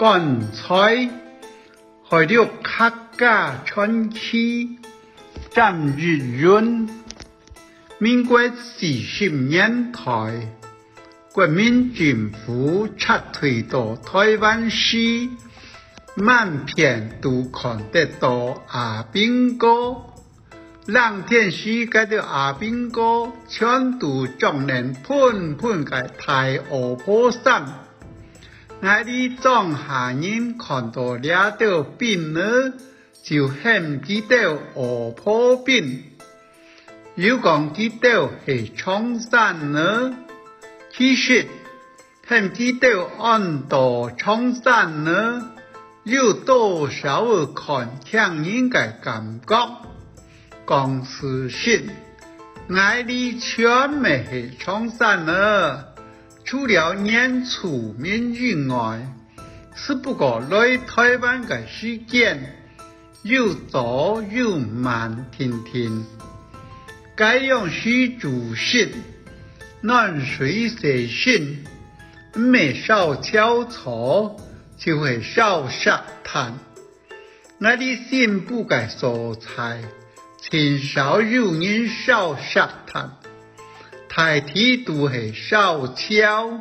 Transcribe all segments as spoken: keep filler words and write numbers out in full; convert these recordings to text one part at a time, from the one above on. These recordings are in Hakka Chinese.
川菜，海陸客家傳奇，詹益雲。民國四十年代，國民政府撤退到臺灣時，滿片都看得到阿兵哥。 冷天時，該兜阿兵哥全都著等賁賁个大襖婆衫。𠊎俚莊下人看到這兜兵仔，就喊佢兜襖婆兵。又講佢兜係長衫仔。其實， 喊佢兜安到長衫仔，有多少看輕人个感覺。講事實，𠊎俚全乜係長衫仔，除了原住民以外，只不過來臺灣个時間 又早又慢定定。該央時煮食，暖水洗身，毋係燒樵草，就係燒石炭。𠊎俚新埔个所在，盡少有人燒石炭，大體都係燒樵。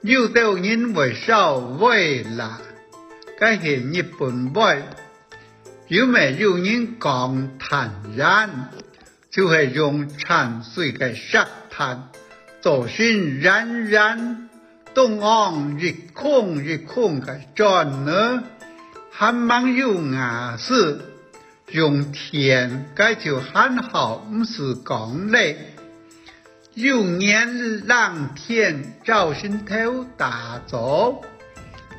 有兜人會燒灰啦，該係日本灰。又乜有人講炭燃，就係用泉水个石炭，做成圓圓，中央一空一空个磚仔，還吂有瓦斯， 用電該就還好，毋使講咧。有年冷天朝晨頭打早，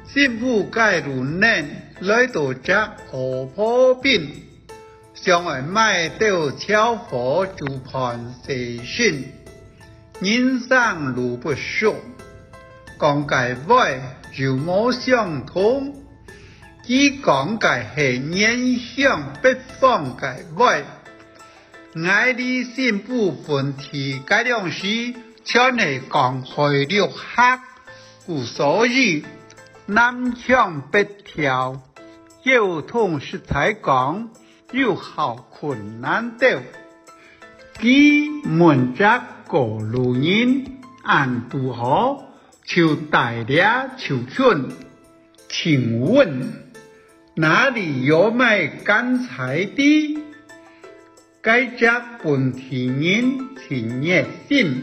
新埔街路頂來到隻襖婆兵，想愛買兜樵火煮飯洗身。 人生路不熟，講个話又無相同。佢講个係原鄉北方个話，𠊎俚新埔本地該央時全係講海陸客，故所以南腔北調，溝通實在講 有好困難兜。佢問隻過路人，恁堵好，就帶這就近：「請問，哪裡有賣乾柴的？」該隻本地人盡熱心，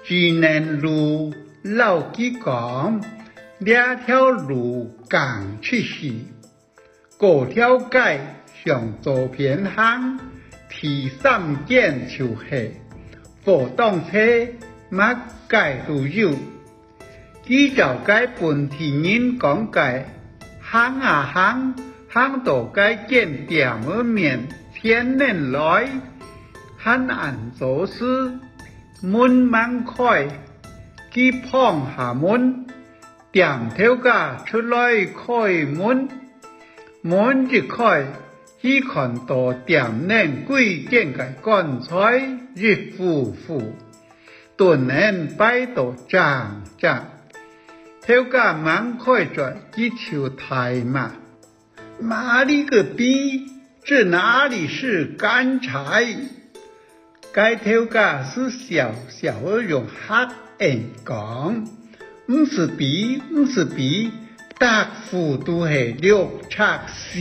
指等路摎佢講：「這條路行出去， 過條街向左片行，第三間就係，貨當齊，麼个都有。」佢照該本地人講个，行啊行，行到該間店仔面前等來，還恁早時，門吂開，佢碰下門， 店頭家出來開門，門一開，佢看到店頂歸間个棺材一副副，頓等擺到正正。頭家吂開嘴，佢就大罵：「哪裡个逼，這哪裡是乾柴？」 該頭家斯笑笑仔用客語講：「毋使比，毋使比，逐副都係六尺四。」